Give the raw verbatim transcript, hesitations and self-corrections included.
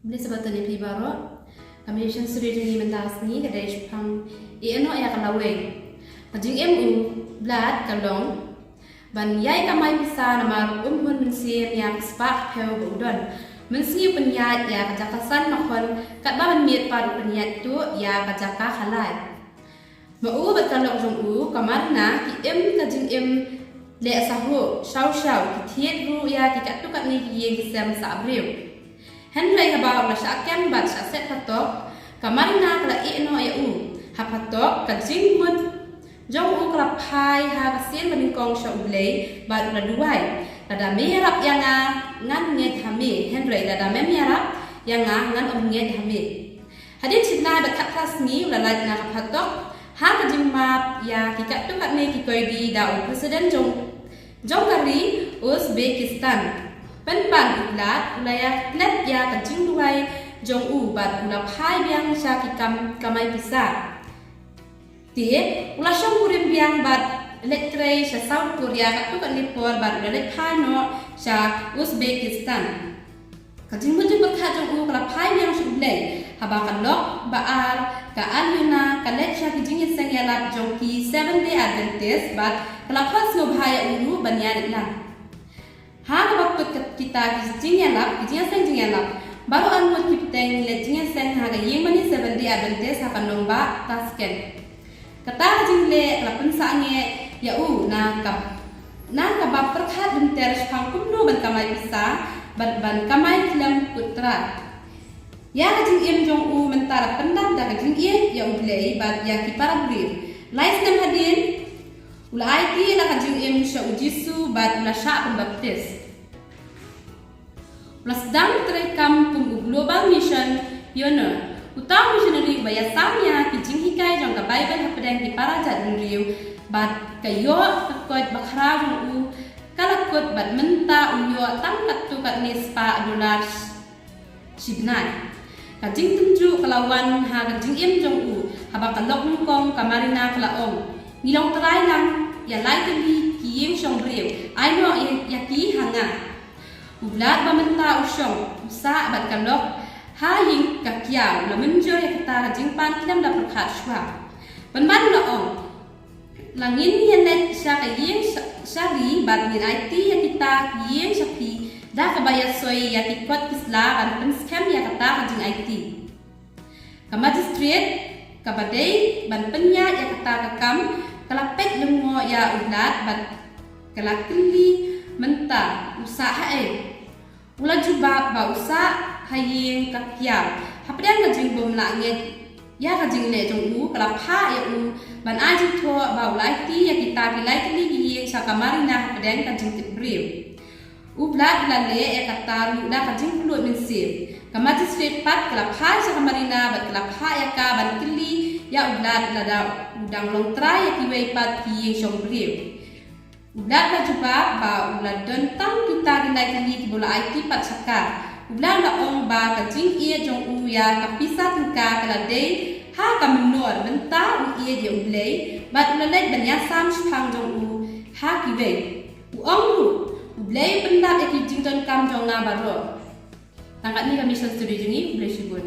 Khublei Sabbaton ïa phi baroh. Ka mission story jong ngi mynta ka sngi ka dei shaphang ïeh noh ïa ka lawei. Ka jingim u Blood ka long ban ïai kamai pisa namar um hun mynsiem ïa ka spah ka phew ba u don. Mynsngi u pynïaid ïa ka jaka san makhon katba mynmiet pat u pynïaid tuh ïa ka jaka khalai. Ma u bad ka lok jong u ka Marina ki im ka jingim leh sahuh shaw shaw, ki thied ruh ïa ki katto katne ki ïing ki sem sah briew. Hynrei haba u la shah kem bad shah set phatok, ka Marina ka la ïeh noh ïa u. Ha phatok ka jingmut jong u ka la phai ha ka sien ba nyngkong sha U Blei bad u la duwai, lada me ïarap ïa nga ngan ngeit ha me, hynrei lada mem ïarap ïa nga ngan ym ngeit ha me. Hadien shi bnai bad khatphra sngi u la lait na ka phatok ha ka jingmap ïa ki katto katne ki koidi da u president jong jong ka ri Uzbekistan. Pynban u Blood u la ïa klet ïa ka jingduwai jong u bad u la phai biang sha ki kam kamai pisa. Te u la shong kurim biang bad leit trei sha South Korea katto katne por bad u la leit phai noh sha Uzbekistan. Ka jingmut jingpyrkhat jong u ka la phai biang sha U Blei haba ka lok ba ar ka Alyona ka leit sha ki jingïaseng ïalap jong ki Seventh Day Adventist bad ka la khot sngewbha ïa u ruh ban ïaid lang. Ha kaba kut kita ki jingïalap, ki jingïaseng jingïalap, baroh arngut ki bteng leit jingïaseng ha ka ïing mane Seventh Day Adventist ha ka nongbah Tashkent. Kata ka jingleh ka la pynsangeh ïa u na ka na kaba pyrkhat lynter shaphang kumno ban kamai pisa bad ban kamai khlem kut trai. Ïa ka jingim jong u mynta la pyndap da ka jingïeit ïa U Blei bad ïa ki para briew. Lai snem hadien u la aiti ïa la ka jingim sha U Jisu bad u la shah pynbaptis. U la sdang treikam kum u Global Mission Pioneer, uta u missionary uba ïasam ïa ki jinghikai jong ka Baibl hapdeng ki para jaitbynriew bad ka ïoh ka koit bakhraw jong u ka la kut bad mynta u ïoh tang katto katne spah dollar shi bnai. Ka jingtynjuh ka la wan ha ka jingim jong u haba ka lok nyngkong ka Marina ka la ong, ngi long trai lang ïa lai tylli ki ïing shong briew, ai noh ïa ki ha nga. U Blood ba mynta u shong u sah bad ka lok ha ïing ka kiaw u la mynjur ïa kata ka jingpan khlem da pyrkhat shuwa. Pynban u la ong, la ngin ïaleit sha ka ïing sha ri bad ngin aiti ïa kita ki ïing sha phi da kaba ïasoi ïa ki kot ki sla ban pynskhem ïa kata ka jingaiti. Ka magistrate kaba dei ban pynïaid ïa kata ka kam ka la peit lyngngoh ïa U Blood bad ka la kylli, mynta u sah haei? U la jubab ba u sah ha ïing ka kiaw. Hapdeng ka jingbymlah ngeit ïa ka jingleh jong u ka la phah ïa u ban ai jingthoh ba u la aiti ïa kita ki lai tylli ki ïing sha ka Marina hapdeng ka jingtip briew. U Blood u la leh ïa kata ruh da ka jingkyllut mynsiem. Ka magistrate pat ka la phai sha ka Marina bad ka la phah ïa ka ban kylli ïa U Blood lada u dang long trai ïa kiwei pat ki ïing shong briew. U Blood u la jubab ba u la don tang kita ki lai tylli kiba u la aiti pat sha ka. U Blood u la ong ba ka jingïeit jong u ïa ka pisa tyngka ka la dei ha ka mynnor, mynta u ïeit ïa U Blei bad u la leit ban ïasam shaphang jong u ha kiwei. U ong ruh, U Blei u pyndap ïa ki jingdonkam jong nga baroh. Tang katne ka mission story jong ngi, khublei shibun.